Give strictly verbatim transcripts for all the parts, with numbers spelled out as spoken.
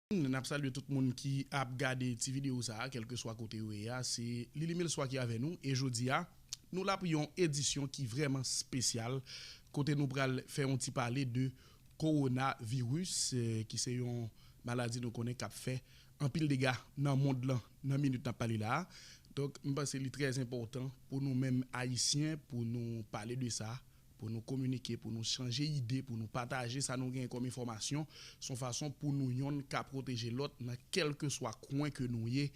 N ap salye tout moun ki ap gade ti videyo sa a, kèlkeswa kote yo ye a. Se Lili Milswa ki avè nou. E jodi a, nou la pou yon edisyon ki vrèman espesyal, kote nou pral fè yon ti pale de kowonaviris, eh, ki se yon maladi nou konnen k ap fè anpil dega nan mond lan nan minit n ap pale la a. Donk, m panse li trè enpòtan pou nou menm Ayisyen, pou nou pale de sa, pou nou kominike, pou nou chanje ide, pou nou pataje sa nou genyen kòm enfòmasyon. Se yon fason pou nou yonn ka pwoteje lòt nan kèlkeswa kwen ke nou ye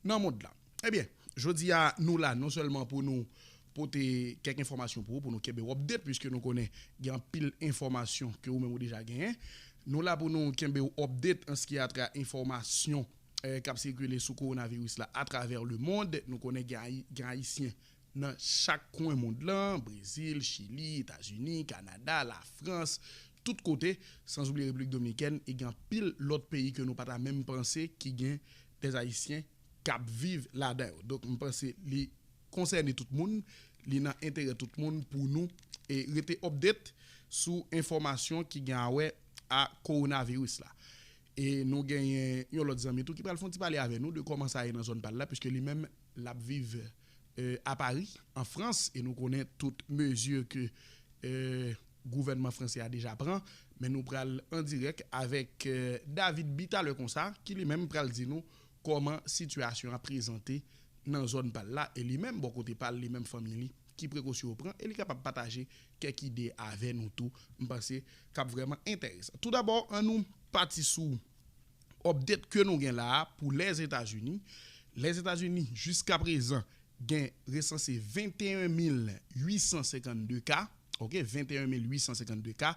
nan mond lan. Ebyen, jodi a, nou la non sèlman pou nou pote kèk enfòmasyon pou ou, pou nou kenbe w update, piske nou konnen gen anpil enfòmasyon ke ou menm ou deja genyen. Nou la pou nou kenbe w update an ce qui a trait enfòmasyon, eh, k ap sikile sou kowonaviris la atravè lemond. Nou konnen gen Ayi-, gen Ayisyen nan chak kwen mond lan, Brezil, Chili, Etazini, Kanada, Lafrans, tout kote, sanzoubliye Repiblik Dominikèn, e gen anpil lòt peyi ke nou pa ta menm panse ki gen dè Ayisyen k ap viv ladan yo. Donk, m panse li konsène tout moun, li nan enterè tout moun pou nou, e, rete update sou enfòmasyon ki gen a wè a kowonaviris la. E nou genyen yon lòt zanmi tou ki pral fè yon ti pale avè nou de kòman sa ye nan zòn pa l la, piske li menm, l ap viv, eh, a Pari, an Frans, e nou konnen tout mezi ke, eh, gouvènman fransè a deja pran, men nou pral an dirèk avèk, eh, David Bi talè konsa, ki li menm pral di nou kòman sitiyasyon an prezante nan zòn pa l la, e li menm, bò kote pa l, li menm fanmi li, ki prekosyon yo pran, e li kapab pataje kèk ide avè nou tou, m panse k ap vrèman enteresan. Toudabò, ann nou pati sou update ke nou gen la a pou Lèzetazini. Lèzetazini, jiska prezan, gen resanse venteyen mil uitsan senkannde ka, ok, venteyen mil uitsan senkannde ka,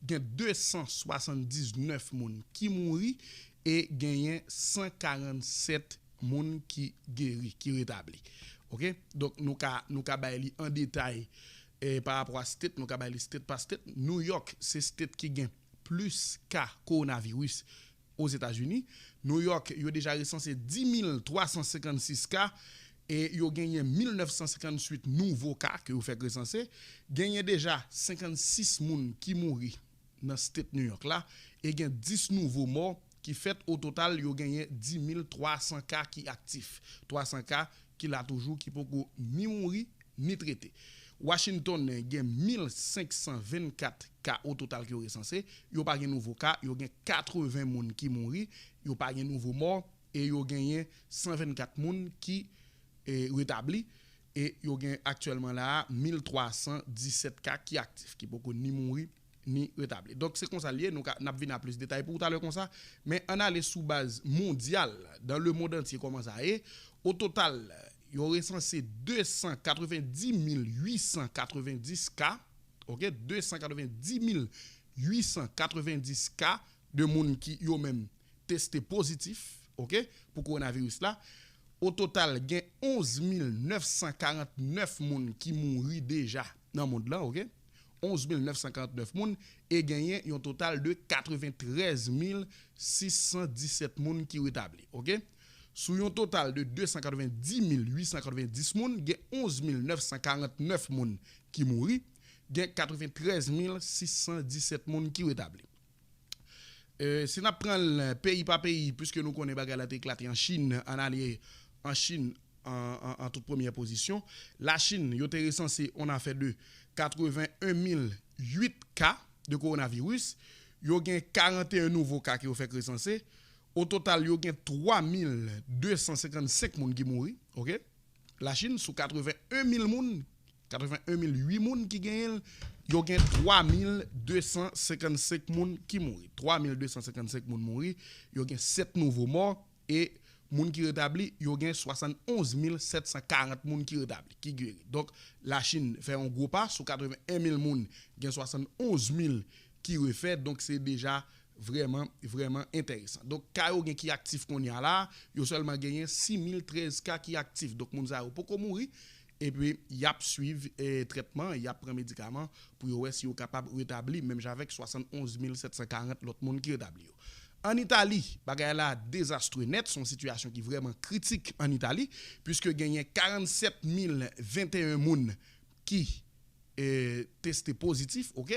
gen desan swasanndiznèf moun ki mouri e genyen san karannsèt moun ki geri, ki retabli. Ok? Donk, nou ka, nou ka bay li an detay, eh, pa rapò a state, nou ka bay li state pa state. New York, se state ki gen plis ka kowonaviris Ozetazini. New York, yo deja resanse dis mil twa san senkannsis ka, e yo genyen mil nèf san senkannuit nouvo ka ke yo fèk resanse. Genyen deja senkannsis moun ki mouri nan state New York la, e gen dis nouvo mò ki fèt. O total, yo genyen dis mil twa san ka ki aktif. Twa san ka ki la toujou, ki poko ni mouri, ni trete. Washington gen mil senk san vennkat ka o total ki yo resanse. Yo pa gen nouvo ka, yo gen katreven moun ki mouri, yo pa gen nouvo mò, e yo genyen san vennkat moun ki, e, retabli, e yo gen aktyèlman la a mil twa san disèt ka ki aktif, ki poko ni mouri, ni retabli. Donk, se konsa l ye, nou ka, n ap vin a plis detay pou ou talè konsa, men ann ale sou baz mondyal, dans le monde entier, kòman sa ye. O total, yo resanse de san katrevendis mil uitsan katrevendis ka, ok, de san katrevendis mil uitsan katrevendis ka de moun ki yo menm teste pozitif, ok, pou kowonaviris la. O total, gen onz mil nèf san karantnèf moun ki mouri deja nan mond lan, ok? Onz mil nèf san karantnèf moun, e genyen yon total de katreventrèz mil sis san disèt moun ki retabli, ok? Sou yon total de de san katrevendis mil uitsan katrevendis moun, gen onz mil nèf san karantnèf moun ki mouri, gen katreventrèz mil sis san disèt moun ki retabli. Eh, si n ap pran l peyi pa peyi, piske nou konnen bagay la te eklate an Chin, ann ale an Chin an, an, an tout premyè pozisyon. Lachin, yo te resanse yon afè de katreven en mil uit ka de kowonaviris. Yo gen karanteyen nouvo ka ke yo fèk resanse. O total, yo gen twa mil de san senkannsenk moun ki mouri, ok? Lachin, sou katreven en mil moun, katreven en mil uit moun ki genyen l, yo gen twa mil de san senkannsenk moun ki mouri. Twa mil de san senkannsenk moun mouri, yo gen sèt nouvo mò, e moun ki retabli, yo gen swasannonz mil sèt san karant moun ki retabli, ki geri. Donk, Lachin fè yon gwo pa, sou katreven en mil moun, gen swasannonz mil ki refè, donk se deja vrèman, vrèman enteresan. Donk, ka yo gen ki aktif kounye a la, yo sèlman genyen sis mil trèz ka ki aktif. Donk, moun sa yo poko mouri, epi y ap swiv, eh, trètman, y ap pran medikaman pou yo wè si yo kapab retabli, menm jan avèk swasannonz mil sèt san karant lòt moun ki retabli yo. An Itali, bagay la dezastre nèt, se yon sitiyasyon ki vrèman kritik an Itali, piske genyen karannsèt mil venteyen moun ki, eh, teste pozitif, ok?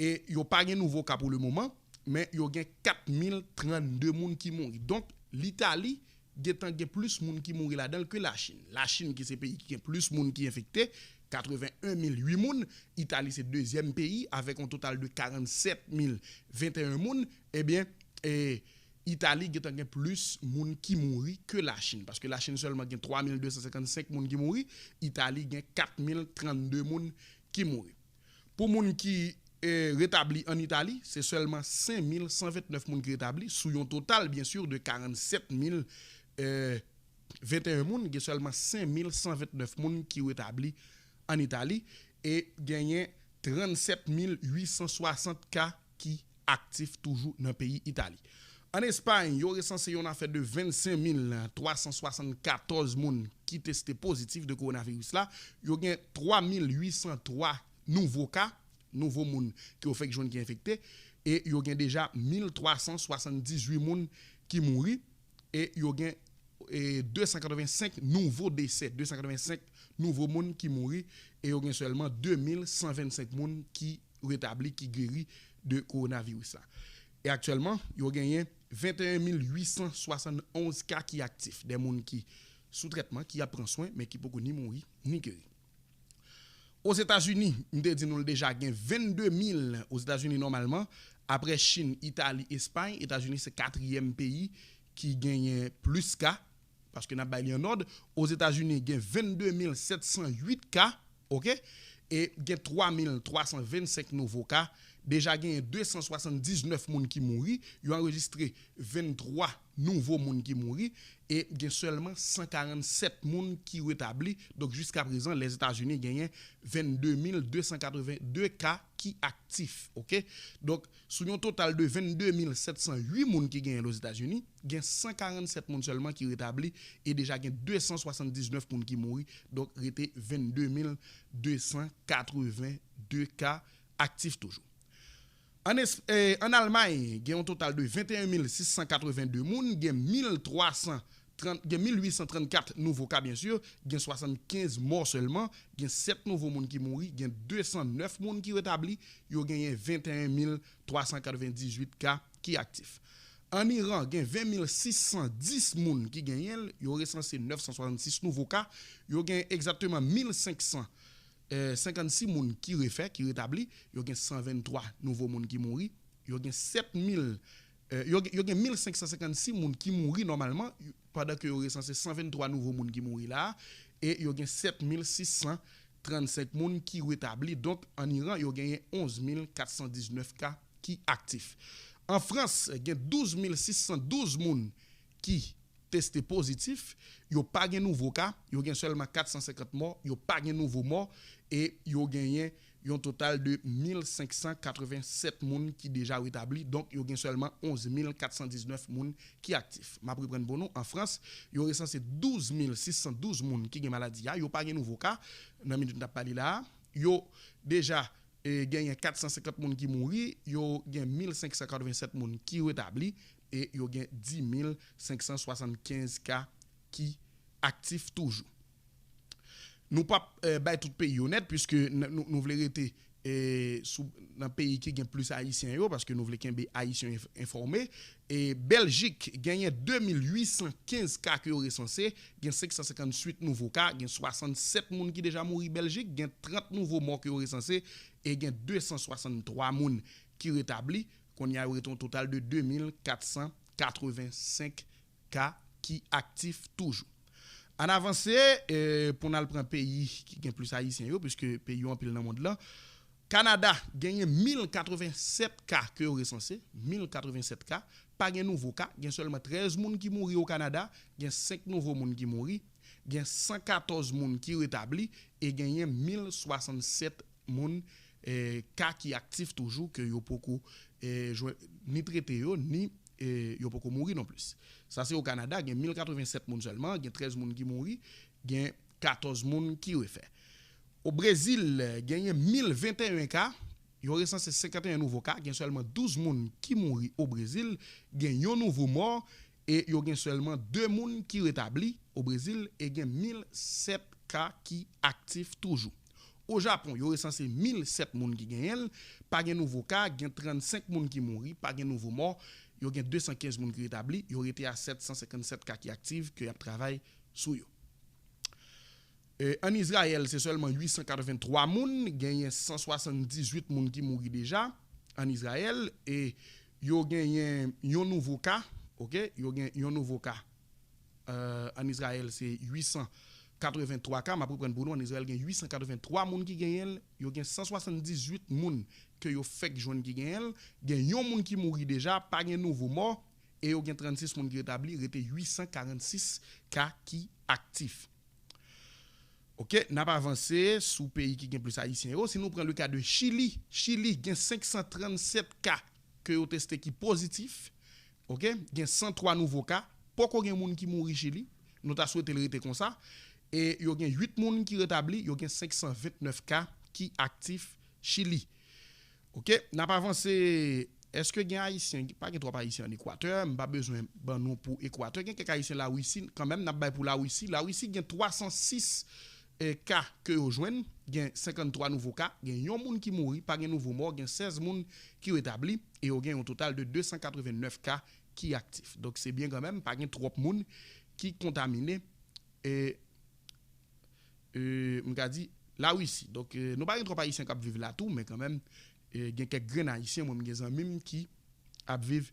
E yo pa gen nouvo ka pou le moman. men yo gen kat mil trannde moun ki mouri. Donk, Litali gentan gen plis moun ki mouri ladan l ke Lachin. Lachin, ki se peyi ki gen plis moun ki enfekte, katreven en mil uit moun. Itali se dezyèm peyi avèk yon total de karannsèt mil venteyen moun. Ebyen, e, Itali gentan gen plis moun ki mouri ke Lachin. Paske Lachin sèlman gen twa mil de san senkannsenk moun ki mouri, Itali gen kat mil trannde moun ki mouri. Pou moun ki, e, retabli an Itali, se sèlman senk mil san ventnèf moun ki retabli, sou yon total, byen si, de karannsèt mil, e, venteyen moun, gen sèlman senk mil san ventnèf moun ki retabli an Itali, e genyen trannsèt mil uit san swasant ka ki aktif toujou nan peyi Itali. An Espay, yo resanse yon afè de vennsenk mil twa san swasannkatòz moun ki teste pozitif de kowonaviris la. Yo gen twa mil uit san twa nouvo ka, nouvo moun ke yo fèk jwenn ki enfekte, e yo gen deja mil twa san swasanndizuit moun ki mouri, e yo gen, e, de san katrevensenk nouvo desè, de san katrevensenk nouvo moun ki mouri, e yo gen sèlman de mil san vennsenk moun ki retabli, ki geri de kowonaviris la. E aktyèlman, yo genyen venteyen mil uit san swasannonz ka ki aktif, de moun ki sou trètman, ki ap pran swen, men ki poko ni mouri, ni geri. Ozetazini, m te di nou l deja, gen vennde mil Ozetazini nòmalman. Apre Chin, Itali, Espay, Etazini se katriyèm peyi ki genyen plis ka, paske n ap bay li an òd. Ozetazini gen vennde mil sèt san uit ka, oke? E gen twa mil twa san vennsenk nouvo ka. Deja genyen de san swasanndiznèf moun ki mouri. Yo anrejistre venntwa nouvo moun ki mouri. E gen sèlman san karannsèt moun ki retabli. Donk, jiska prezan, Lèzetazini genyen vennde mil de san katrevenn de ka ki aktif, oke? Donk, sou yon total de vennde mil sèt san uit moun ki genyen l Ozetazini, gen san karannsèt moun sèlman ki retabli e deja gen de san swasanndiznèf moun ki mouri. Donk, rete vennde mil de san katrevenn de ka aktif toujou. An, Es- eh, an Almay, gen yon total de venteyen mil sis san katrevenn de moun, gen mil twa san trant, gen mil uit san trannkat nouvo ka, byen si, gen swasannkenz mò sèlman, gen sèt nouvo moun ki mouri, gen de san nèf moun ki retabli, yo genyen venteyen mil twa san katrevendizuit ka ki aktif. An Iran, gen ven mil sis san dis moun ki genyen l, yo resanse nèf san swasannsis nouvo ka, yo gen egzakteman mil senk san eh, senkannsis moun ki refè, ki retabli, yo gen san venntwa nouvo moun ki mouri, yo gen sèt mil, eh, yo, yo gen mil senk san senkannsis moun ki mouri nòmalman, pandan ke yo resanse san venntwa nouvo moun ki mouri la a, e yo gen sèt mil sis san trannsenk moun ki retabli. Donk, an Iran, yo genyen onz mil kat san diznèf ka ki aktif. An Frans, gen douz mil sis san douz moun ki teste pozitif, yo pa gen nouvo ka, yo gen sèlman kat san senkant mò, yo pa gen nouvo mò, e yo genyen yon total de mil senk san katrevensèt moun ki deja retabli, donk yo gen sèlman onz mil kat san diznèf moun ki aktif. M ap reprann pou nou, an Frans, yo resanse douz mil sis san douz moun ki gen maladi a, yo pa gen nouvo ka, nan minit n ap pale la a, yo deja e, genyen kat san senkant moun ki mouri, yo gen mil senk san katrevensèt moun ki retabli, e yo gen dis mil senk san swasannkenz ka ki aktif toujou. Nou p ap, eh, bay tout peyi yo nèt, piske n- nou, nou vle rete, eh, sou, nan peyi ki gen plis Ayisyen yo, paske nou vle kenbe Ayisyen enf- enfòme. E Bèljik genyen de mil uit san kenz ka ke yo resanse, gen senk san senkannwit nouvo ka, gen swasannsèt moun ki deja mouri Bèljik, gen trant nouvo mò ke yo resanse, e gen de san swasanntwa moun ki retabli. Kounye a, yo rete yon total de de mil kat san katrevensenk ka ki aktif toujou. Ann avanse, eh, pou n al pran peyi ki gen plis Ayisyen yo, piske peyi yo anpil nan mond lan. Kanada genyen mil katrevensèt ka ke yo resanse, mil katrevensèt ka, pa gen nouvo ka, gen sèlman trèz moun ki mouri o Kanada, gen senk nouvo moun ki mouri, gen san katòz moun ki retabli, e genyen mil swasannsèt moun, eh, ka ki aktif toujou, ke yo poko, eh, jwenn, ni trete yo, ni, eh, yo poko mouri non plis. Sa se o Kanada, gen mil katrevensèt moun sèlman, gen trèz moun ki mouri, gen katòz moun ki refè. O Brezil, genyen mil venteyen ka, yo resanse senkanteyen nouvo ka, gen sèlman douz moun ki mouri o Brezil, gen yon nouvo mò, e yo gen sèlman de moun ki retabli o Brezil, e gen mil sèt ka ki aktif toujou. O Japon, yo resanse mil sèt moun ki genyen l, pa gen nouvo ka, gen trannsenk moun ki mouri, pa gen nouvo mò, yo gen de san kenz moun ki retabli, yo rete a sèt san senkann sèt ka ki aktif ke y ap travay sou yo. E, ann Izrayèl, se sèlman uit san katrevenntwa moun, genyen san swasanndizuit moun ki mouri deja ann Izrayèl, e yo genyen yon nouvo ka, oke, yo gen yon nouvo ka. Euh, ann Izrayèl, se uit san katrevenntwa ka. M ap reprann pou nou. Ann Izrayèl, gen uit san katrevenntwa moun ki genyen l. Yo gen san swasanndizuit moun ke yo fèk jwenn ki genyen l. Gen yon moun ki mouri deja, pa gen nouvo mò. E yo gen trannsis moun ki retabli, rete uit san karannsis ka ki aktif. Oke, n ap avanse sou peyi ki gen plis Ayisyen yo. Si nou pran le ka de Chili, Chili gen senk san trannsèt ka ke yo teste ki pozitif. Oke, gen san twa nouvo ka. Poko gen moun ki mouri Chili. Nou ta swete l rete konsa. E yo gen uit moun ki retabli, yo gen senk san vennèf ka ki aktif Chili. Oke, n ap avanse. Èske gen Ayisyen? Pa gen twòp Ayisyen ann Ekwatè. M pa bezwen ban nou pou Ekwatè. Gen kèk Ayisyen Larisi kanmenm. N ap bay pou Larisi. Larisi gen twa san sis e, ka ke yo jwenn. Gen senkanntwa nouvo ka. Gen yon moun ki mouri. Pa gen nouvo mò. Gen sèz moun ki retabli. E yo gen yon total de de san katrevennèf ka ki aktif. Donk, se byen kanmenm. Pa gen twòp moun ki kontamine. E, e, m ka di, Larisi. Donk, e, nou pa gen twòp Ayisyen k ap viv la tou, men kanmenm, e, gen kèk grenn Ayisyen, mwen, m gen zanmi m ki ap viv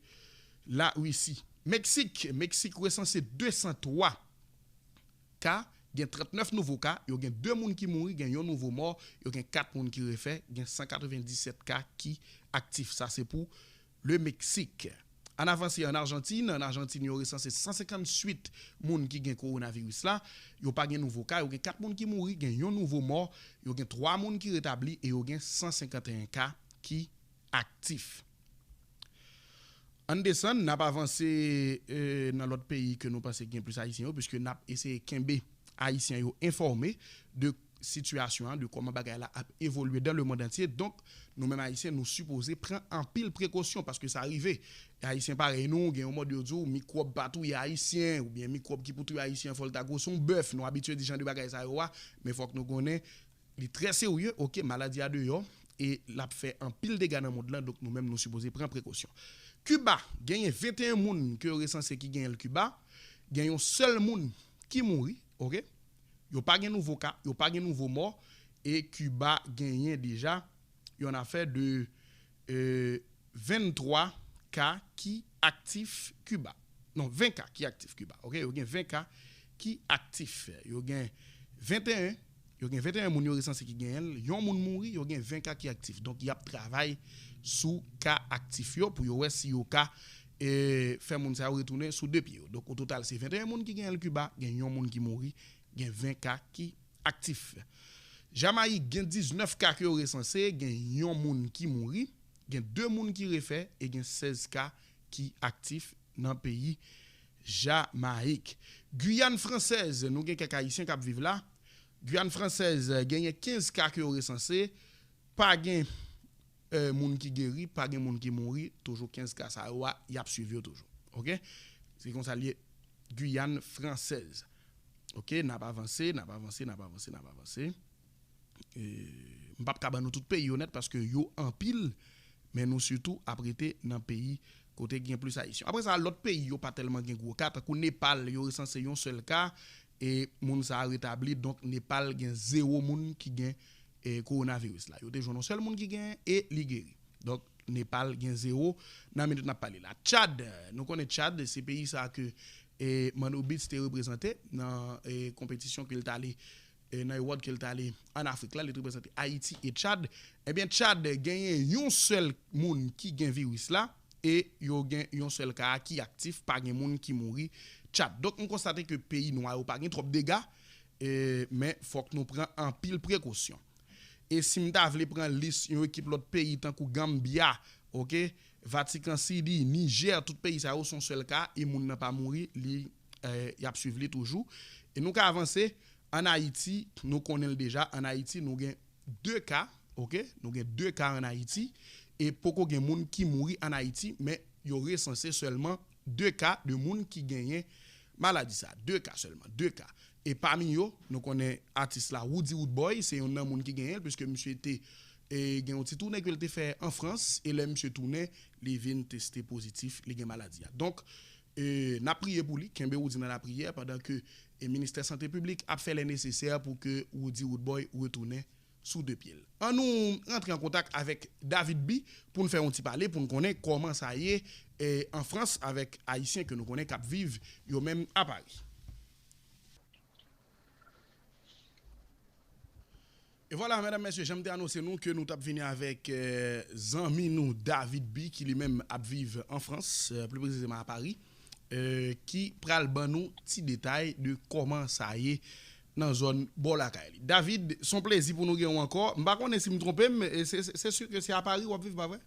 Larisi. Meksik, Meksik resanse de san twa ka, gen trannèf nouvo ka, yo gen de moun ki mouri, gen yon nouvo mò, yo gen kat moun ki refè, gen san katrevenndisèt ka ki aktif. Sa se pou le Meksik. Ann avanse ann Ajantin. Ann Ajantin, yo resanse san senkantuit moun ki gen kowonaviris la. Yo pa gen nouvo ka. Yo gen kat moun ki mouri, gen yon nouvo mò. Yo gen twa moun ki retabli e yo gen san senkanteyen ka ki aktif. Ann desann, n ap avanse, e, nan lòt peyi ke nou panse gen plis Ayisyen yo, piske n ap eseye kenbe Ayisyen yo enfòme de sitiyasyon an, de kòman bagay la ap evolye dans le monde entier. Donk, nou menm Ayisyen, nou sipoze pran anpil prekosyon paske sa rive. Ayisyen parèy nou, gen yon mòd yo di w, mikwòb pa touye Ayisyen, oubyen mikwòb ki pou touye Ayisyen, fò l ta gwo se yon bèf. Nou abitye di jan de bagay sa yo a, men fòk nou konnen, li trè serye, oke, maladi a deyò, e l ap fè anpil dega nan mond lan, donk nou menm nou sipoze pran prekosyon. Kiba, genyen venteyen moun ke yo resanse ki genyen l Kiba, gen yon sèl moun ki mouri, oke? Yo pa gen nouvo ka, yo pa gen nouvo mò, e Kiba genyen deja yon afè de, e, venntwa ka ki aktif Kiba. Non, ven ka ki aktif Kiba, oke? Yo gen ven ka ki aktif. Yo gen venteyen, yo gen venteyen moun yo resanse ki genyen l, yon moun mouri, yo gen ven ka ki aktif. Donk, y ap travay sou ka aktif yo pou yo wè si yo ka, e, fè moun sa yo retounen sou de pye yo. Donk, o total, se venteyen moun ki genyen l Kiba, gen yon moun ki mouri, gen ven ka ki aktif. Jamayik gen diznèf ka ke yo resanse, gen yon moun ki mouri, gen de moun ki refè e gen sèz ka ki aktif nan peyi Jamayik. Giyàn Fransèz, nou gen kèk Ayisyen k ap viv la. Giyàn Fransèz, genyen kenz ka ke yo resanse, pa gen, e, moun ki geri, pa gen moun ki mouri, toujou kenz ka sa yo a, y ap swiv yo toujou. Oke? Se konsa l ye Giyàn Fransèz. Oke, n ap avanse, n ap avanse, n ap avanse, n ap avanse. E, m p ap ka ban nou tout peyi yo nèt paske yo anpil, men nou sitou ap rete nan peyi kote gen plis Ayisyen. Apre sa, lòt peyi yo pa tèlman gen gwo ka, tankou Nepal, yo resanse yon sèl ka, e moun sa a retabli, donk Nepal gen zewo moun ki gen, e, kowonaviris la. Yo te jwenn yon sèl moun ki gen, e li geri. Donk, Nepal gen zewo nan minit n ap pale la. Tchad, nou konnen Tchad, se peyi sa ke, e, Manno Beats te reprezante nan, e, konpetisyon ke l t ale, e, nan award ke l t ale ann Afrik la, li te reprezante Ayiti e Tchad. Ebyen, Tchad genyen yon sèl moun ki gen viris la, e yo gen yon sèl ka ki aktif, pa gen moun ki mouri Tchad. Donk, m konstate ke peyi nwa yo pa gen twòp dega, e, men fòk nou pran anpil prekosyon. E si m ta vle pran lis yon ekip lòt peyi tankou Gambia, oke, Vatican City, Niger, tout peyi sa yo se yon sèl ka, e moun nan pa mouri, li, e, y ap swiv li toujou. E nou ka avanse, ann Ayiti, nou konnen l deja, ann Ayiti, nou gen de ka, oke, nou gen de ka ann Ayiti, e poko gen moun ki mouri ann Ayiti, men yo resanse sèlman de ka de moun ki genyen maladi sa. De ka sèlman, de ka. E pami yo, nou konnen atis la, Roody Roodboy, se youn nan moun ki genyen l, piske misye te e, gen yon ti tounen ke l te fè an Frans, e lè misye tounen, li vin teste pozitif, li gen maladi a. Donk, e, n ap priye pou li, kenbe Roody nan lapriyè, pandan ke e, Ministè Sante Piblik ap fè lè nesesè pou ke Roody Roodboy retounen sou de pye l. An nou rantre an kontak avèk David B pou n fè yon ti pale, pou n konnen kòman sa ye e, an Frans avèk Ayisyen ke nou konnen k ap viv yo menm a Pari. E vwala, medam, mesye, jan m te anonse nou ke nou t ap vini avèk eh, zanmi nou David B, ki li menm ap viv an Frans, eh, pli presizeman a Pari, eh, ki pral ban nou ti detay de kòman sa ye nan zòn bò lakay li. David, se yon plezi pou nou gen w ankò. M pa konnen si m twonpe m, e se, se, se si ke se a Pari w ap viv, pa vre?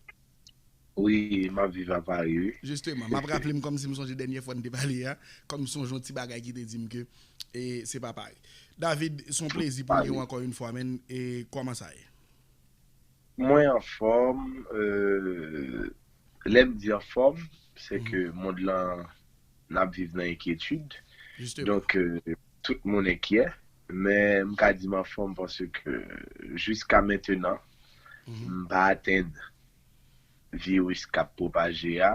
Wi, m ap viv a Pari, wi. Jisteman, m ap raple m kòmsi m sonje dènye fwa n te pale a, kòm m sonje yon ti bagay ki te di m ke e se pa Pari. David, se yon plezi pou m gen w ankò yon fwa, men e kòman sa ye? Mwen anfòm, euh, lè m di anfòm, se ke mond lan n ap viv nan enkyetid. Donk, euh, tout moun enkyè, men m ka di m anfòm paske jiska mentenan, m pa atenn viris k ap pwopaje a.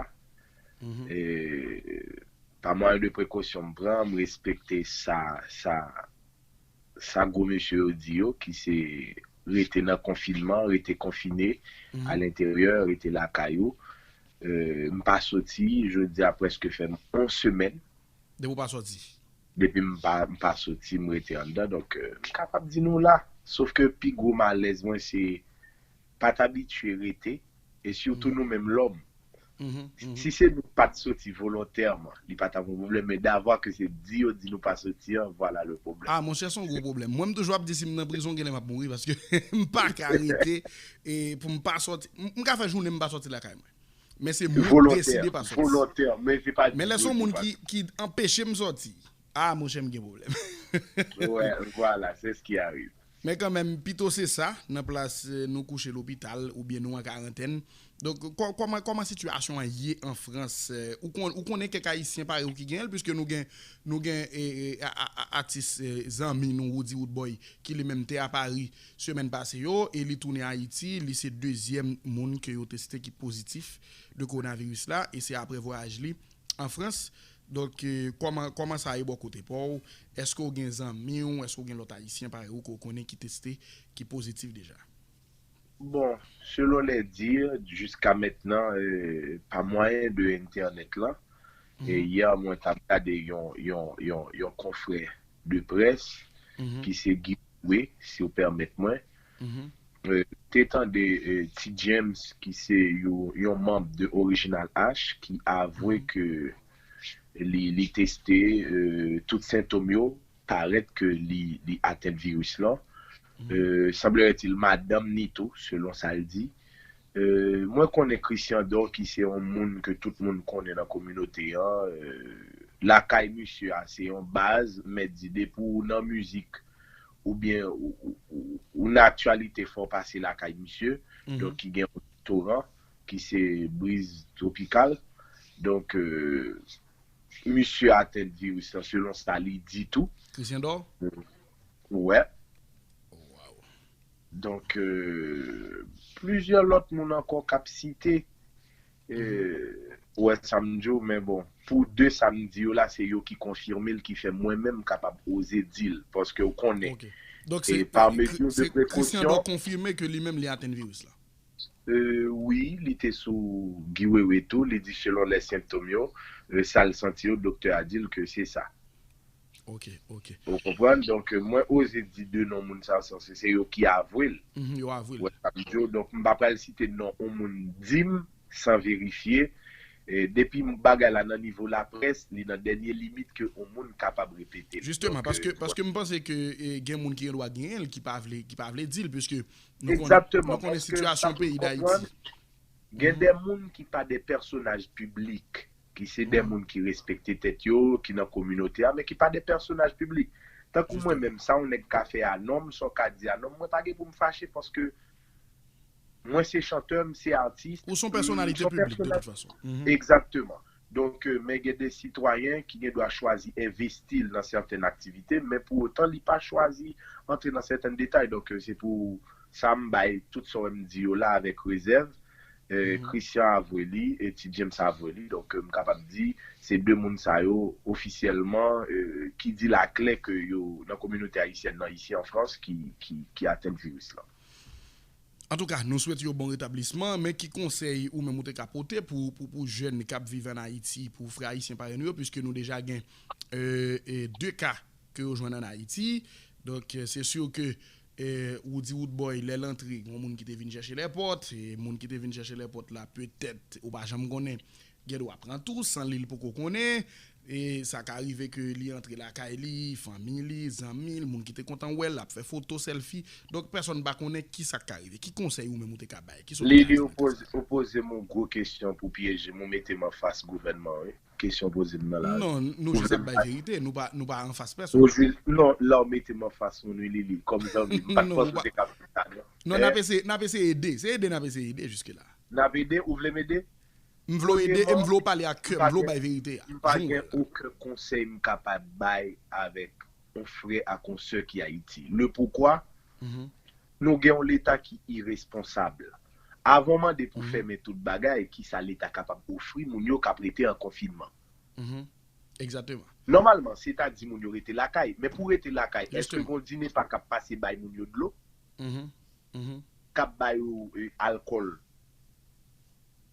E, pa mwayen de prekosyon m pran, m respekte sa, sa, sa gwo mesye yo di yo, ki se rete nan konfinman, rete konfine alenteryè, rete lakay ou. E, m pa soti, jodi a prèske fè m yon semèn. Depi w pa soti? Depi m pa, m pa soti, m rete anndan. Donk, e, m kapab di nou la. Sof ke pi gwo malèz mwen, se pa t abitye rete, e sitou nou menm lòm. Si se nou pa t soti volontèman, li pa t ap yon pwoblèm, men davwa ke se di yo di nou pa soti an, vwala le pwoblèm. Ah, monchè, se yon gwo pwoblèm. Mwen, m toujou ap di si m nan prizon, genlè m ap mouri, paske m pa ka rete e pou m pa soti. M, m ka fè jounen m pa soti lakay mwen. Men se mwen k deside pa soti. Volontè, men se pa di. Men lè se yon moun ki, ki anpeche m soti, ah, monchè, m gen pwoblèm. Wè, vwala, c'est ce qui arrive. Men kanmenm, pito se sa, nan plas eh, nou kouche lopital oubyen nou an karantèn. Donk, kò- kòman, kòman sitiyasyon an ye an Frans? Eh, ou, kon, ou konnen kèk Ayisyen parèy ou ki gen l, piske nou gen, nou gen eh, eh, a- a- a- atis eh, zanmi nou, Roody Roodboy, ki li menm te a Pari semèn pase yo, e li tounen Ayiti, li se dezyèm moun ke yo teste ki pozitif de kowonaviris la, e se apre vwayaj li an Frans. Donk, eh, kòman, kòman sa ye bò kote pa w? Èske w gen zanmi w, èske w gen lòt Ayisyen parèy ou ke w konnen ki teste, ki pozitif deja? Bon, selon les dires, jiska mentnan, euh, pa mwayen de entènèt lan, e yè mwen t ap gade yon, yon, yon, yon konfrè de près, ki se Guy Wé, si w pèmèt mwen, euh, te tande euh, Ti James, ki se yon, yon manm de Original H, ki avwe ke li, li teste euh, tout sentòm yo, parèt ke li, li atenn viris lan. Euh, semblerait-il, madanm ni tou, selon sa l di. Euh, mwen konnen Christian Dor, ki se yon moun ke tout moun konnen nan kominote an. Euh, lakay misye a, se yon baz, mèt di, depi w nan mizik, oubyen ou, ou, ou, ou nan aktyalite, fò w pase lakay misye. Donk, ki gen yon toran, ki se briz twopikal. Donk, euh, misye atenn viris lan, selon sa li di tou. Christian Dor? Wè. Oh, wow. Donk, euh, plizyè lòt moun ankò k ap site. Euh, wè, sa m di w, men bon, pou de sa m di yo la, se yo ki konfime l, ki fè mwen menm kapab oze di l, paske w konnen. Ok. Donk, se, e, pa mezi de prekosyon, Christian Dor konfime ke li menm li atenn viris la. Euh, wi, li te sou Guy Wewe tou, li di selon lè sentòm yo, euh, sa l santi yo, doktè a di l ke se sa. Ok, ok. Ou konprann? Donk, euh, mwen oze di de non moun sa yo, se, se yo ki avwe l. Mhm, yo avwe l. Wè sa m di w. Donk, m pa pral site non yon moun di m san verifye. E depi bagay la nan nivo laprès, li nan dènye limit ke yon moun kapab repete l. Jisteman, paske, paske m panse ke e, gen moun ki gen dwa genyen l, ki pa vle, ki pa vle di l, piske nou konnen, nou konnen sitiyasyon peyi Dayiti. Gen de moun ki pa de pèsonaj piblik, ki se de moun ki respekte tèt yo, ki nan kominote a, men ki pa de pèsonaj piblik. Tankou mwen menm, sa yon nèg ka fè a non m, sa w ka di a non m, mwen pa gen pou m fache paske mwen se chantè, m se atis. Ou se yon pèsonalite piblik, de tout fason. Egzakteman. Donk, men gen de sitwayen ki gen dwa chwazi envesti l nan sèten aktivite, men pou otan li pa chwazi antre nan sèten detay. Donk, se pou sa m bay tout sa w wè m di yo la avèk rezèv. Christian avwe li e Ti James avwe li. Donk, m kapab di se de moun sa yo ofisyèlman ki di l aklè ke yo nan kominote ayisyèn nan isi an Frans ki, ki, ki atenn viris lan. Antouka, nou swete yo bon retablisman, men ki konsèy ou menm ou te ka pote pou, pou, pou jèn k ap viv ann Ayiti, pou frè ayisyen parèy nou yo, piske nou deja gen e, e, de ka ke yo jwenn ann Ayiti. Donk, se si ke e, Roody Roodboy, lè l antre, gen yon moun ki te vin chèche lèpòt, e moun ki te vin chèche lèpòt la, petèt, ou pa janm konnen, gen dwa pran tou, san li l poko konnen, e sa ka rive ke li antre lakay li, fanmi li, zanmi l, moun ki te kontan wè l, l ap fè foto, sèlfi. Donk, pèsonn pa konnen ki sa k ka rive. Ki konsèy ou menm ou te ka bay? Ki sa w te ka di? Lili, ou poze, ou poze m yon gwo kesyon pou pyeje m, ou mete m anfas gouvènman, wi. Kesyon w poze m nan la. Non, nou jis ap bay verite, nou pa, nou pa anfas pèsonn. Non, la w mete m anfas moun wi Lili, kòm zanmi, m pa t panse w te ka fè sa non. Non, n ap eseye, n ap eseye ede, se ede n ap eseye ede jiske la. N ap ede, ou vle m ede? M vle w ede e m vle w pale ak kè, m vle w bay verite a. M pa gen okenn konsèy m kapab bay avèk yon frè ak yon sè ki Ayiti. Le poukwa, nou gen yon Leta ki iresponsab. Avan w mande pou fèmen tout bagay, kisa Leta kapab ofri moun yo k ap rete an konfinman? Egzakteman. Nòmalman, se ta di moun yo rete lakay. Men pou rete lakay, èske gen yon DINEPA k ap pase bay moun yo dlo? K ap ba yo alkòl?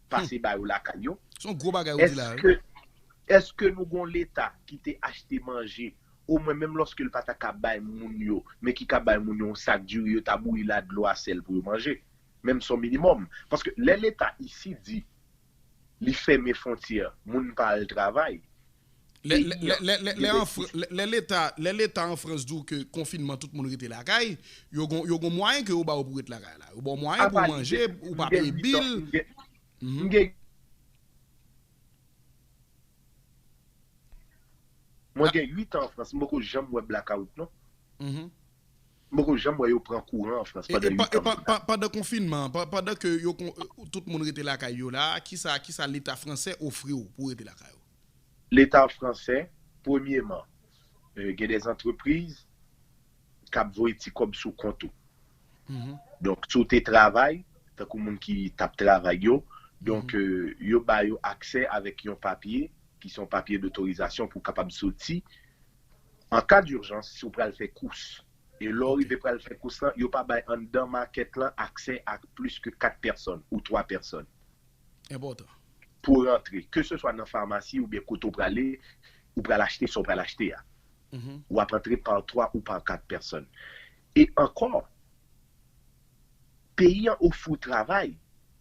Pase ba yo lakay yo? Se yon gwo bagay ou di la wi. Èske nou gen yon Leta ki te achte manje, omwen menm lòske l pa ta ka bay moun yo, men ki ka bay moun yo yon sak diri, yo ta bouyi l a dlo a sèl pou yo manje? Menm se yon minimòm. Paske lè Leta isi di li fèmen fwontyè, moun pa al travay, Lè Leta an Frans di w ke konfinman tout moun rete lakay, yo gon mwayen ke yo ba w pou w ret lakay la. Yo ba w mwayen pou w manje, ou pa peye bil. M gen Mwen gen uit an an Frans, m poko janm wè blakawout non. M poko janm wè yo pran kouran an Frans pandan uit an. Pandan konfinman an, pandan ke yo tout moun rete lakay yo la, kisa kisa Leta fransè ofri w pou w rete lakay ou? Leta fransè, premyeman, gen de antrepriz k ap voye ti kòb sou kont ou. Donk, si w te travay, tankou moun ki t ap travay yo, donk, yo ba yo aksè avèk yon papye ki se yon papye dotorizasyon pou w kapab soti an ka dijans si w pral fè kous. E lè w rive pral fè kous lan, yo pa bay anndan makèt lan aksè a plis ke kat pèsòn ou twa pèsòn. Enpòtan. Pou rantre, keseswa nan famasi oubyen kote w prale, ou pral achte sa w pral achte a. W ap antre pa twa ou pa kat pèsòn. E ankò, peyi an ofri w travay,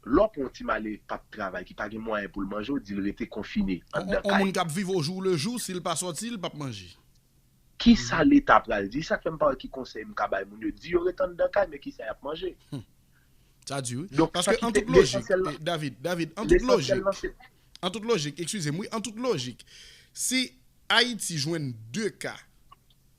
lè w pran yon ti malere k p ap travay, ki pa gen mwayen pou l manje, w di l rete konfine anndan kay. On moun k ap viv o jou le jou, si l pa sòti, l p ap manje. Kisa Leta pral di? Sa k fè m pa wè ki konsèy m ka bay moun yo. Di yo ret anndan kay, men kisa y ap manje? Sa di wi. Paske an tout lojik, David, David, an tout lojik, an tout lojik, eskize m wi, an tout lojik, si Ayiti jwenn de ka,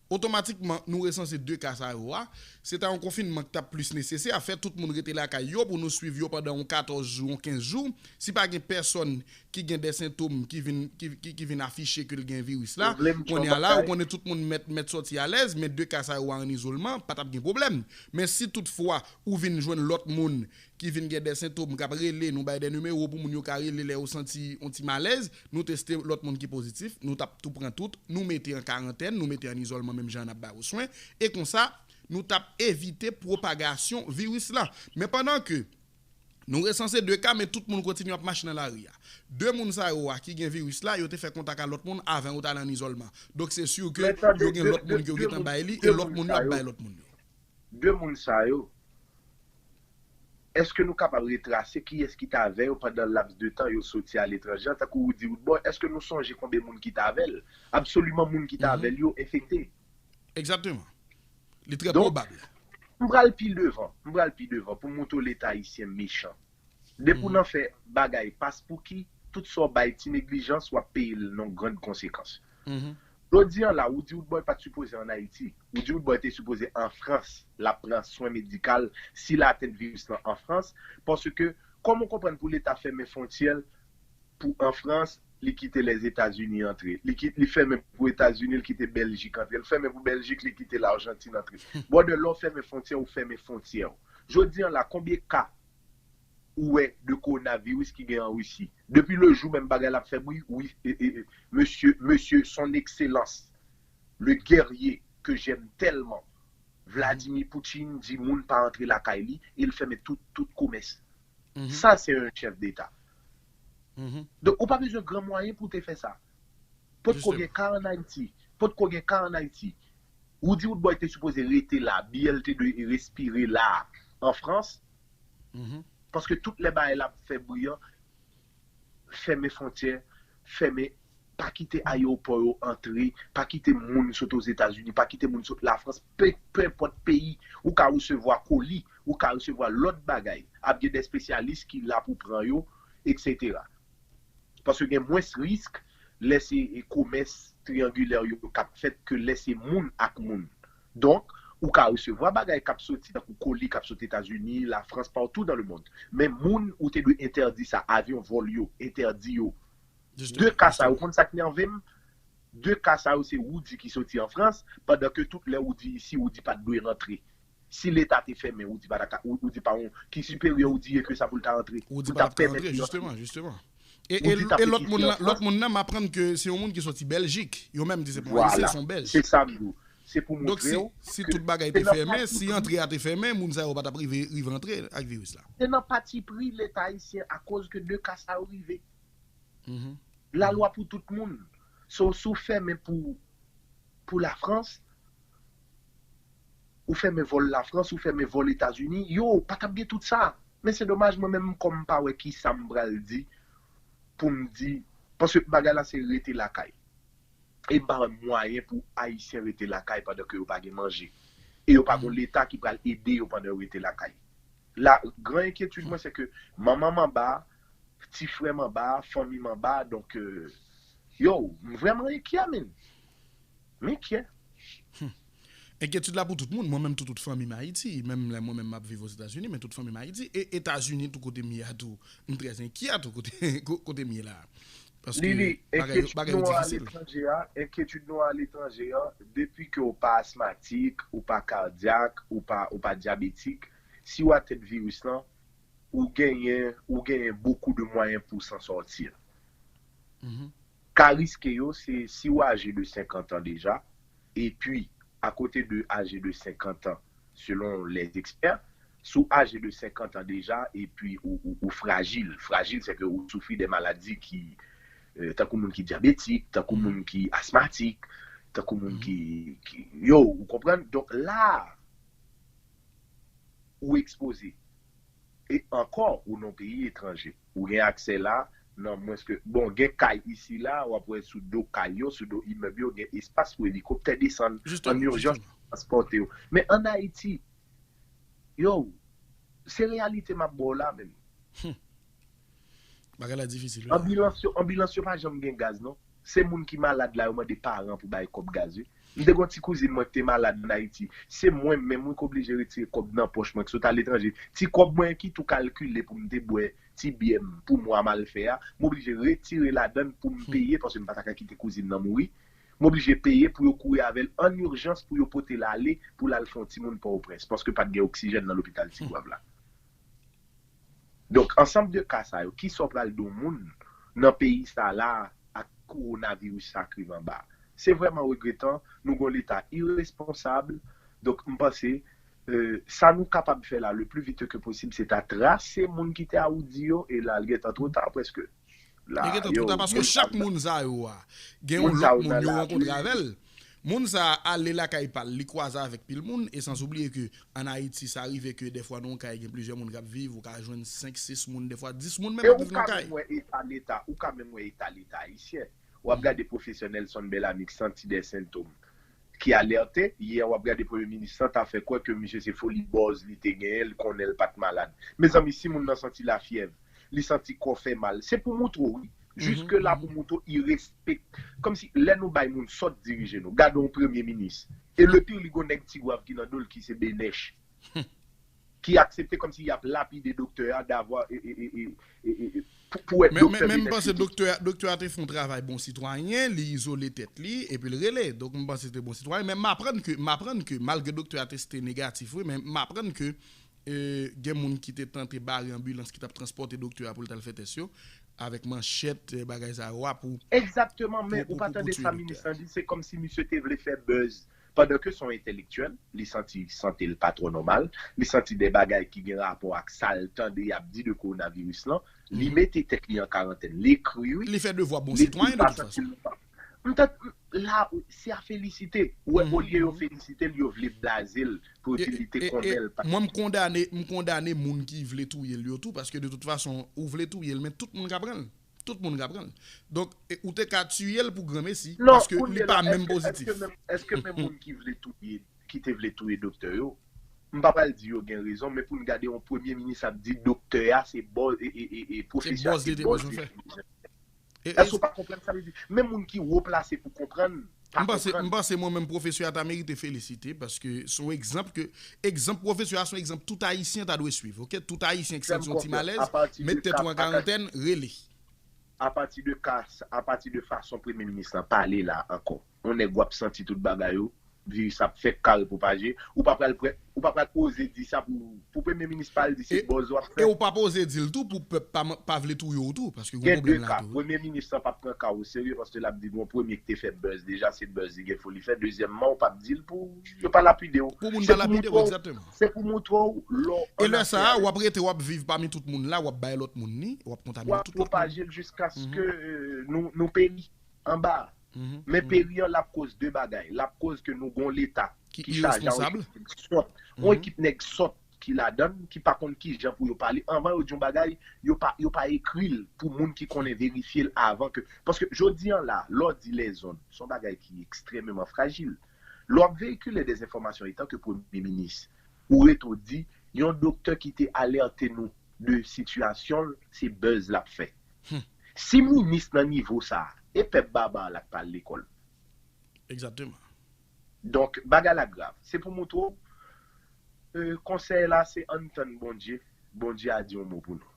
otomatikman nou resanse de ka sa yo a, se ta yon konfinman ki t ap plis nesesè, fè tout moun rete lakay yo pou nou swiv yo pandan yon katòz jou, yon kenz jou, si pa gen pèsòn ki gen de sentom ki vin ki, ki, ki vin afiche ke l gen viris la. Kounye a la, ou konnen tout moun mèt mèt sòti alèz, men de ka sa yo a an izolman, pa t ap gen pwoblèm. Men si toutfwa ou vin jwenn lòt moun ki vin gen de sentom k ap rele, nou bay de nimewo pou moun yo ka rele lè yo santi yon ti malèz, nou teste lòt moun ki pozitif, nou t ap tou pran tout, nou mete an karantèn, nou mete an izolman menm jan n ap ba yo swen, e konsa, nou t ap evite pwopagasyon viris la. Men pandan ke Nou resanse de ka, men tout moun kontinye ap mache nan lari a. De moun sa yo a ki gen viris la, yo te fè kontak a lòt moun avan yo t ale an izolman. Donk se si ke yo gen lòt moun ke yo gentan bay li e lòt moun yo ap bay lòt moun yo. De moun sa yo, èske nou kapab retrase kiyès ki t avè yo pandan laps de tan yo soti aletranje an, tankou Roody Roodboy, èske nou sonje konbyen moun ki t avè l? Absoliman moun ki t avè l yo enfekte. Egzakteman. Li trè pwobab. M pral pi devan, m pral pi devan pou m montre w Leta ayisyen mechan. Depi w nan fè bagay paspouki, tout sa w bay ti neglijans, w ap peye l nan grann konsekans. Jodi an la, Roody Roodboy pa t sipoze ann Ayiti. Roody Roodboy te sipoze an Frans, l ap pran swen medikal si l atenn viris lan an Frans, paske kòman w konprann pou Leta fèmen fwontyè l pou an Frans, li kite Lèzetazini antre. Li, ki, li fèmen pou Etazini, li kite Bèljik antre. Li fèmen pou Bèljik, li kite Lajantin antre. Brother, lè w fèmen fwontyè, ou fèmen fwontyè w. Jodi an la, konbyen ka ou wè de kowonaviris ki gen an Risi? Depi le jou menm bagay la ap fè bri, wi, e, e, e, mesye, mesye, son ekselans, le guerrier que j'aime tellement, Vladimir Putin di moun pa antre lakay li, e l fèmen tout, tout komès. Sa, se yon chèf deta. Donk, ou pa bezwen gran mwayen pou w te fè sa. Potko gen ka ann Ayiti. Potko gen ka ann Ayiti. Ou di Roodboy te sipoze rete la, B L te dwe respire la, an Frans. Paske tout lè bagay la ap fè bri an, fèmen fwontyè, fèmen, pa kite ayewopò yo antre, pa kite moun sot Ozetazini, pa kite moun sot Lafrans, pe, pe enpòt peyi, ou ka resevwa koli, ou ka resevwa lòt bagay. Ap gen de espesyalis ki la pou pran yo, etsetera. Paske gen mwens risk lè se e, komès triyangilè yo k ap fèt ke lè se moun ak moun. Donk, ou ka resevwa bagay k ap soti, tankou koli k ap soti Etazini, Lafrans, partou dans le monde. Men moun, ou te dwe entèdi sa, avyon vòl yo, entèdi yo. De ka sa yo, ou konn sa k nève m? De ka sa yo, se Roody ki soti an Frans, pandan ke tout lè Roody isi, Roody pa t dwe rantre. Si Leta te fèmen, Roody pa ta ka, Roody pa yon, ki siperyè Roody ye ke sa pou l ta rantre, pou l ta pèmèt li rantre. Ou di pa t ka rantre, jisteman, jisteman. E, e, e lòt moun nan, lòt moun nan, m aprann ke se yon moun ki soti Bèljik. Yo menm di se pa yon Ayisyen, se yon Bèlj. Se sa m di w. Se pou montre w ke se nan pati pri. Donk, si, si tout bagay te fèmen, si antre a te fèmen, moun sa yo pa t ap rive, rive antre ak viris la. Se nan pati pri Leta ayisyen akoz ke de ka sa yo rive. Lalwa pou tout moun. So, si w fèmen pou, pou Lafrans, ou fèmen vòl Lafrans, ou fèmen vòl Etazini, yo, pa t ap gen tout sa. Men se domaj, mwen menm, kòm m pa wè kisa m pral di pou m di, paske bagay la se rete lakay. E m pa wè mwayen pou Ayisyen rete lakay pandan ke yo pa gen manje. E yo pa gon Leta ki pral ede yo pandan yo rete lakay. La, gran enkyetid mwen, se ke manman m anba, ti frè m anba, fanmi m anba, donk, euh, yo, m vrèman enkyè, menn. M enkyè. Enkyetid la pou tout moun. Mwen menm tou, tout fanmi m Ayiti. Menm lè mwen menm m ap viv Ozetazini, men tout fanmi m Ayiti. E Etazini tou, kote m ye a tou, m trè enkyè tou kote, ko- kote m ye la. Paske Lili, bagay yo, enkyetid bagay yo nou an difisil. Aletranje a, enkyetid nou an aletranje a, depi ke w pa asmatik, ou pa kadyak, ou pa, ou pa dyabetik, si w atèn viris lan, ou genyen, ou genyen bokou de mwayen pou w san sòti. Ka riske yo, se si w aje de senkant an deja, epi, akote de aje de senkant an, selon les experts, si w aje de senkant an deja, epi ou, ou, ou frajil, frajil, se ke ou soufri de maladi ki, euh, tankou moun ki dyabetik, tankou moun ki asmatik, tankou moun ki, ki, yo, ou konprann? Donk la, ou ekspoze. E ankò, ou nan peyi etranje. Ou gen aksè la, nan mwens ke, bon, gen kay isi la, w ap wè sou do kay yo, sou do imèb yo, gen espas pou elikoptè desann an irjans pou transpòte yo. Men ann Ayiti, yo, se reyalite m ap ba w la menm. Bagay la difisil wi. Anbilans yo, anbilans yo pa janm gen gaz non. Se moun ki malad la yo mande paran pou bay kòb gaz wi. M te gon ti kouzin mwen ki te malad ann Ayiti. Se mwen menm wi k oblije retire kòb nan pòch mwen ki sot aletranje. Ti kòb mwen ki tou kalkile pou m te bwè ti byè m pou mwa m al fè a, m oblije retire ladann pou m peye paske m pa ta ka kite kouzin nan mouri. M oblije peye pou yo kouri avè l ann ijans pou yo pote l ale pou l al fè yon timoun Pòtoprens paske pa t gen oksijèn nan lopital Tigwav la. Donk, ansanm de ka sa yo, kisa w pral di yon moun nan peyi sa la ak kowonaviris sa k rive anba a? Se vrèman regretan, nou gon leta iresponsab. Donk, m panse, euh, sa nou kapab fè la le plus vite que possible, se ta trase moun ki te Awoudi yo, e la, l gentan twò ta prèske. La, yo, moun sa yo nan lari. Li gentan twò ta paske chak moun sa yo a, gen yon lòt moun yo rankontre avè l. Moun sa a ale lakay pa l, li kwaze avèk pil moun, e sanzoubliye ke ann Ayiti, sa rive ke dèfwa nan yon kay, gen plizyè moun k ap viv, ou ka jwenn senk, sis moun, dèfwa dis moun menm ap viv nan yon kay. E ou ka menm wè eta leta, ou ka menm wè eta leta ayisyen. W ap gade pwofesè Nelson Bellamy k santi de sentòm ki alète, yè w ap gade premye minis lan ta fè kwè ke misye se foli bòz li te genyen, li konnen l pa t malad. Mezanmi, si moun nan santi lafyèv, li santi kò fè mal, se pou moutre w wi. Jiske la pou moutre w irespek. Kòmsi lè nou bay moun sòt dirije nou, gade yon premye minis. E le pire, li gon nèg Tigwav ki nan do l ki se Benèch. ki aksepte kòmsi y ap lapide doktè a davwa e, e, e, e, e, e, e, pou, pou wè Men, men, doktè men m vin panse eksplike. Doktè a, doktè a te fè yon travay bon sitwayen, li izole tèt li, epi l rele. Donk, m panse se te bon sitwayen. Men m aprann ke, m aprann ke, malgre doktè a teste negatif, wi, men m aprann ke e, gen moun ki te tante bare anbilans ki t ap transpòte doktè a pou l t al fè tès yo, avèk manchèt, e, bagay sa yo a pou Egzakteman, men pou- ou pa pou- pou tande tiye sa doktè minis a. Lan di, se kòmsi misye te vle fè buzz. Pandan ke se yon entèlektyèl, li santi sante l pa twò nòmal, li santi de bagay ki gen rapò ak sa l tande y ap di de kowonaviris lan, li Mhm. mete tèt li an karantèn, li ekri wi, Li fè devwa bon li di sitwayen l de pa tout santi fason. l pa. M ta, la, se a felisite. Ou wè, Mhm, olye yo mhm. Felisite l, yo vle blaze l pou yo E, di li te e, e, konnen l pa. Mwen, m kondane, m kondane moun ki vle touye l yo tou, paske de tout fason, ou vle touye l, men tout moun ka pran l. Tout moun ka pran l. Donk, e, ou te ka tiye l pou granmesi, Non, paske li kounye pa la, menm èske, èske pozitif. menm, èske menm moun ki vle touye, ki te vle touye doktè yo, m pa pral di yo gen rezon, men pou n gade yon premye minis ap di doktè a se bòz, e, e, e, e Se pwofesè a bòz se li te bòz bezwen li fè. te bezwen fè. E, e, Èske w pa konprann sa m di? Menm moun ki wo plase pou konprann, pa M panse, konprann. M panse mwen menm pwofesè a ta merite felisite, paske se yon egzanp ke, egzanp pwofesè a se yon egzanp tout Ayisyen ta dwe swiv, oke? Tout Ayisyen ki Fè m santi yon ti konfyans. malèz, Apati met de tèt ka, ou an apati, karantèn, rele. apati de ka, apati de fason premye minis lan pale la ankò, yon nèg w ap santi tout bagay yo, viris ap fèk kare pwopaje, ou pa pral prè, ou pa pral oze di sa pou, pou premye minis pa al di se E, bòz w ap e fè. Ou pa poze di l tou pou pèp pa, pa vle touye w tou, paske gon Gen de pwoblèm la ka. tou. Premye minis lan p ap pran ka w oserye paske l ap di gon premye ki te fè buzz deja, se buzz li gen pou li fè. Dezyèmman, ou p ap di l pou yo pa lapide w. Pou moun Se pa pou lapide w, montre w, egzakteman. Se pou montre w lò E an lè sa afè a, a. W ap rete, w ap viv pami tout moun la, w ap bay lòt moun li, w ap kontamine W ap tout lòt moun. Pwopaje l jiskaske Mhm. euh, nou, nou peri anba. Mhm, Men mhm. Peri an, l ap koz de bagay. L ap koz ke nou gon Leta Ki ki chaje yon iresponsab. ekip nèg sòt. Yon Mhm. ekip nèg sòt ki ladan l, ki pa konn ki jan pou yo pale. Anvan yo di yon bagay, yo pa, yo pa ekri l pou moun ki konnen verifye l avan ke. Paske jodi an la, lè w di lèzòd, se yon bagay ki ekstrèmeman frajil. Lè w ap veyikile de enfòmasyon etan ke premye minis, ou rete w di, yon doktè ki te alète nou de sitiyasyon l, se buzz l ap fè. Hmm. Si minis nan nivo sa a, e pèp baba la k pa al lekòl. Egzakteman. Donk, bagay la grav. Se pou montre w, euh, konsèy la, se ann tann Bondye. Bondye a di yon mo pou nou.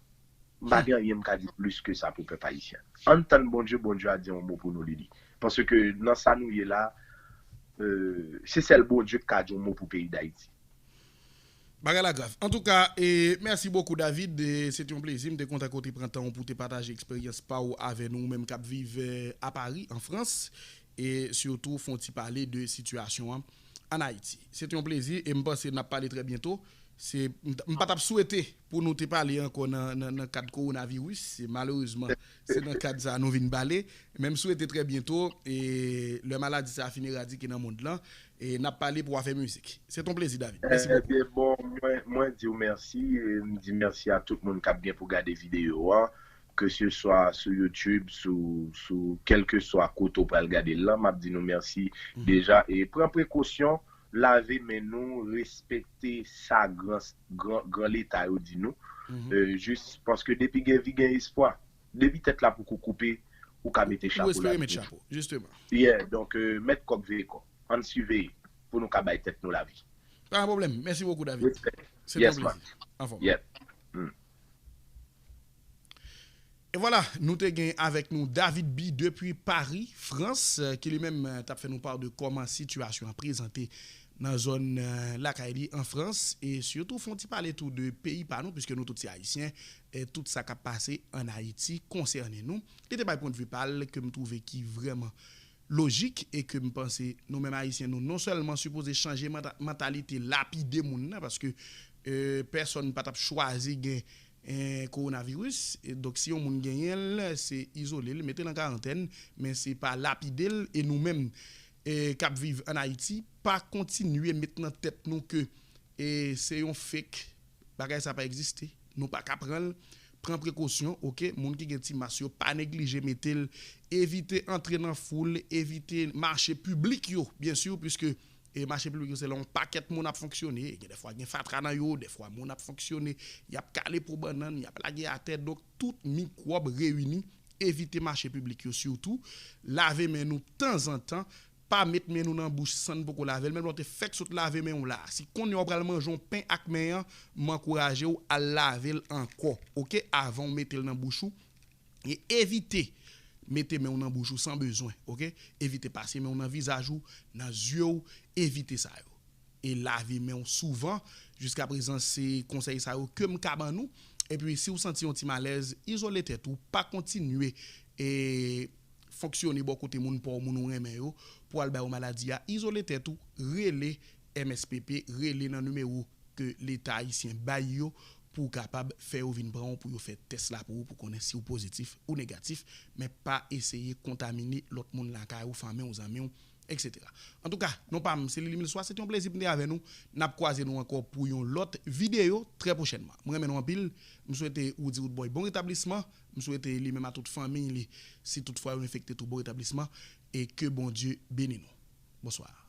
M pa Hmm. gen anyen m ka di plis ke sa pou pèp ayisyen. Ann tann Bondye, Bondye a di yon mo pou nou, Lili. Paske nan sa nou ye la, euh, se sèl Bondye k ka di yon mo pou peyi Dayiti. Bagay la grav. Antouka, e, mèsi bokou, David. E, se te yon plezi. M te kontan ke w te pran tan w pou w te pataje eksperyans pa w avè nou, ou menm k ap viv, e, a Pari, an Frans, e sitou fè yon ti pale de sitiyasyon an ann Ayiti. Se te yon plezi e m panse n ap pale trè byento. Se, m, m pa t ap swete pou nou te pale ankò nan, nan, nan kad kowonaviris. Se, malerezman, se nan kad sa a nou vin pale. Men m swete trè byento, e lè maladi sa a fin eradike nan mond lan, e n ap pale pou afè mizik. Se te yon plezi, David. Mèsi bokou. Ebyen, bon, mwen, mwen di w mèsi. E m di mèsi a tout moun k ap gen pou gade videyo an, ke se swa sou YouTube, sou, sou kèlkeswa kote w pral gade l lan, m ap di nou mèsi Mhm. deja. E pran prekosyon, lave men nou, respekte sa gran, gran, gran Leta yo di nou. Mhm. Euh, jis paske depi gen vi, gen espwa. Depi tèt la poko koupe, ou ka mete Ou chapo la. espere met chapo, jisteman. Yeah, donk, euh, mèt kòk veye kò. Ann siveye pou nou ka bay tèt nou lavi. Pa gen pwoblèm. Mèsi bokou, David. Respect. Se te yon Yes, man. plezi. Anfòm. Yep. Mm. E vwala, nou te gen avèk nou David B depi Pari, Frans, eh, ki li menm, eh, t ap fè nou pa de kòman sitiyasyon an prezante nan zòn, eh, lakay li an Frans, e sitou fè yon ti pale tou de peyi pa nou, piske nou tout se Ayisyen, e tout sa k ap pase ann Ayiti konsène nou. Li te bay pwennvi pa l ke m twouve ki vrèman lojik e ke m panse nou menm Ayisyen, nou non sèlman sipoze chanje manta-, mantalite lapide moun nan, paske, eh, pèsonn pa t ap chwazi gen, eh, kowonaviris. E donk, si yon moun genyen l, se izole l, mete l an karantèn, men se pa lapide l. E nou menm, eh, k ap viv ann Ayiti, pa kontinye met nan tèt nou ke, eh, se yon fake, bagay sa pa egziste. Nou pa ka pran l. Pran prekosyon, oke? Moun ki gen ti mas yo, pa neglije mete l. Evite antre nan foul, evite mache piblik yo, byen si, piske, e, mache piblik yo, se la yon pakèt moun ap fonksyone. Gen dèfwa gen fatra nan yo, dèfwa moun ap fonksyone, y ap kale po bannann, y ap lage atè. Donk, tout mikwòb reyini, evite mache piblik yo sitou. Lave men nou tanzantan. pa met men nou nan bouch san n poko lave l, menm lè w te fèk sot lave men w la. Si kounye a w pral manje yon pen ak men an, m ankouraje w al lave l ankò, oke, avan w mete l nan bouch ou. E evite mete men w nan bouch ou san bezwen, oke? Evite pase men w nan vizaj ou, nan zye w, evite sa yo. E lave men w souvan. Jiskaprezan, se konsèy sa yo ke m ka ban nou. Epi, si w santi yon ti malèz, izole tèt ou, pa kontinye e fonksyone bò kote moun pa w, moun ou renmen yo, pou al ba yo maladi a. Izole tèt ou, rele M S P P, rele nan nimewo ke Leta ayisyen bay yo pou w kapab fè yo vin pran w pou yo fè tès la pou ou, pou konnen si w pozitif ou negatif, men pa eseye kontamine lòt moun lakay ou, fanmi w, zanmi w, etsetera. Antouka, non pa m, se Lili Milswa, se te yon plezi pou m te avè nou. N ap kwaze nou ankò pou yon lòt videyo trè pwochènman. M renmen nou anpil. M swete Roody Roodboy bon retablisman. M swete li menm a tout fanmi li, si toutfwa yo enfekte tou, bon retablisman. E ke Bondye beni nou. Bonswa.